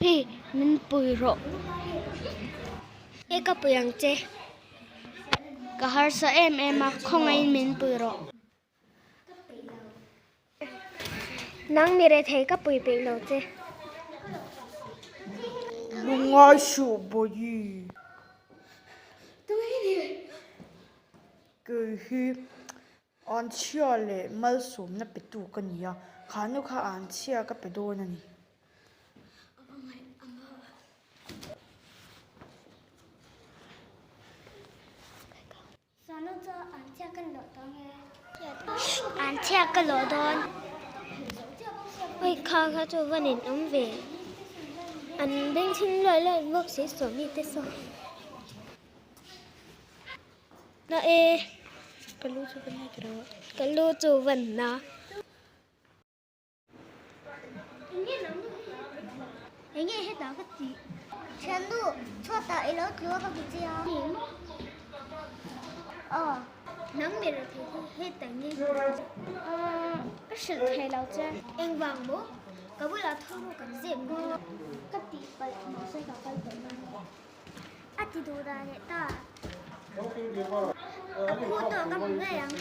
Hei min pui rawh. Hei ka pui ang che. Ka harsa em em a, khawngaihin min pui rawh. Nang mi rethei ka pui peih lo che. Lungai suh bawi. Kei hi Anchhia leh malsawmna petu ka ni a, kha nu kha anchhia ka pe dawn a ni. Anchhia ka lawh dawn. Oi kha kha chu va nen awm ve. An bengchheng luai luai bawk si sawmi te saw. Na e. Ka lu chu van na Ka lu chu van na. Enge hetah ka tih? Thiannu, chhuatah i lo tlu a ka hmu che a. Aw, nang mi reh thei hi hetah nge i tih? Ka hrilh thei lo che. Engvang maw? Ka bulah thu ru kan zep ngai lo. Ka tihpalh mahse ka kal tawh dawn lo. A ti duh dah leh ta. A phu tawh ka hmu ngei ang.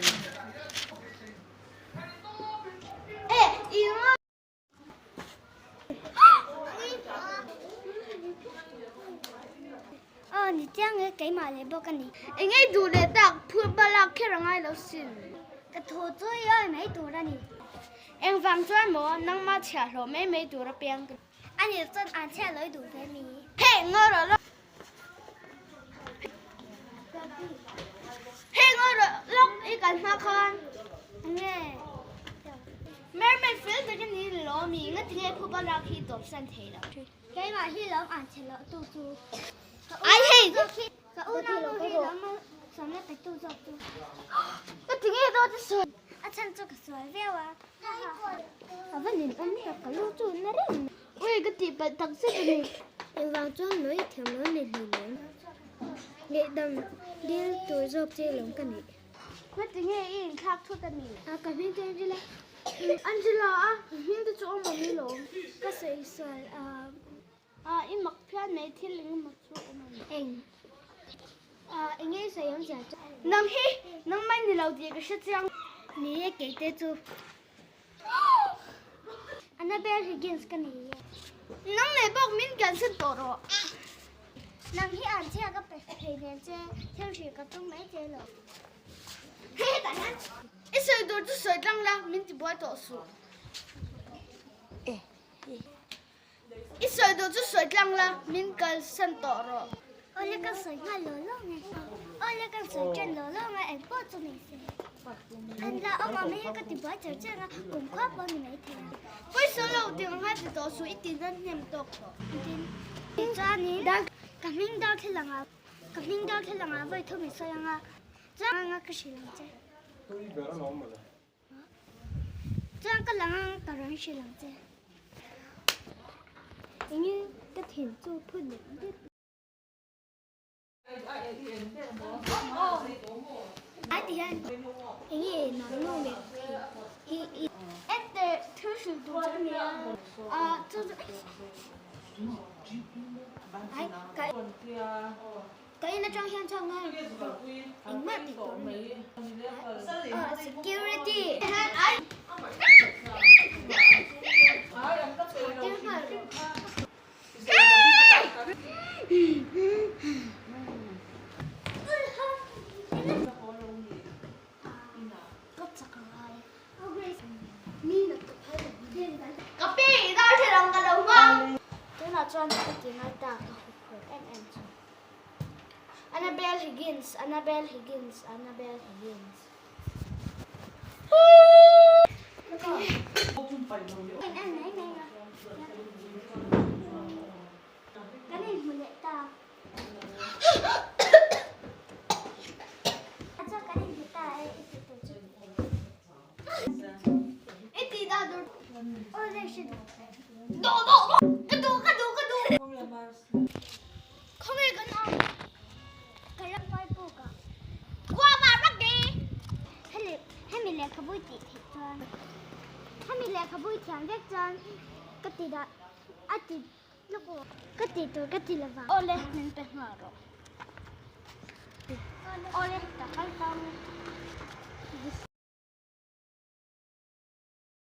Aw ni chiang e keimah leh bawk a ni. Eng ei duh leh tak phur balak kher a ngai lo sin. Ka thaw chawi awi mai tur a ni. Engvang chuan maw nangmah chhiahhlawh mai mai tur a piang ka ni. A nih chuan an chhiah lawi duh ve mi. Hei ngaw rawh lawk. Hei ngaw rawh lawk i kal hma khan. Nge. Mermaid fel tak a ni lo mi nga tinge phuba lak hi tawp san thei lo. Keimah hi lawm an chhe loh tu chu. Ai hei. Ka unau nu hi lawm a sawmna pe tu zawk chu. Ka tinge dawt a sawi. A chhan chu ka sawi viau a. A va nin awm tak ka lu chu na reng mai. Ui ka tih palh tak zet a ni. Engvang chuan nawi thiam lo ni hlei lem. Ngaihdam dil tur zawk che lawm ka nih. Ka ti nge i inthlak thut a ni. A ka hming chu Angela. Angela a ka hming te chu awm awm i lawm. Ka sawi sual a. A i mak phian mai thil eng emaw chu awm a ni. Eng. A eng nge i sawi awm zia chu. Nang hi nangmah ni lo tih ka hre chiang. Ni e kei te chu. Annabel Higgins ka nei e. Nang leh bawk min cancel tawh rawh. Nang hi an chhia ka pe thei nen che thil hrih ka tum mai che lo. Hei hetah hian i sawi tur chu sawi tlang la min ti buai tawh suh. I sawi duh chu sawi tlang la, min kalsan tawh rawh. Awle kan sawi nghal lo lo nge? Awle kan sawi ṭan lo lo nge? Eng pawh chu nei se. An la awm ang mai hi ka ti buai char char a, kum khua pawh ni mai thei a. Pawisa lo ti ang kha ti tawh suh, i ti nan hnem tawk tawh. Tin, chuanin ka hming darthlalang ah, ka hming darthlalang ah vawi thum i sawi ang a, chuan ka hrilh ang che. Chuan ka lang ang ka rawn hrilh ang che. Engin ka thin chu phut deuh deuh. Ai ti hian enge nang nu leh hi i. Enter thil hrilh tur chu ania. A chu chu. Ai ka. Ka in atang hian chhuak ngai engmah tih tur a ni. Security. Ka pi i darthlalang ka lo hmang. Tunah chuan ka ti ngai ta ka huphurh em em chu. Annabel Higgins, Annabel Higgins, Annabel Higgins. Kan inhmu leh ta. Chuan kan inhmu ta e, i tih tur chu. I tih dah dur. Aw le hre duh. Duh duh duh. Ka duh ka duh ka duh. Khawnge kan awm? Ka ram ngai puk ah. Guava rugby. Hemi hemi lehkhabu i tih theih chuan hemi lehkhabu i thiam vek chuan ka ti dah a ti. Ka tih tur ka ti lovang. Awle, min pe nghal rawh. Awle, ka kal tang e.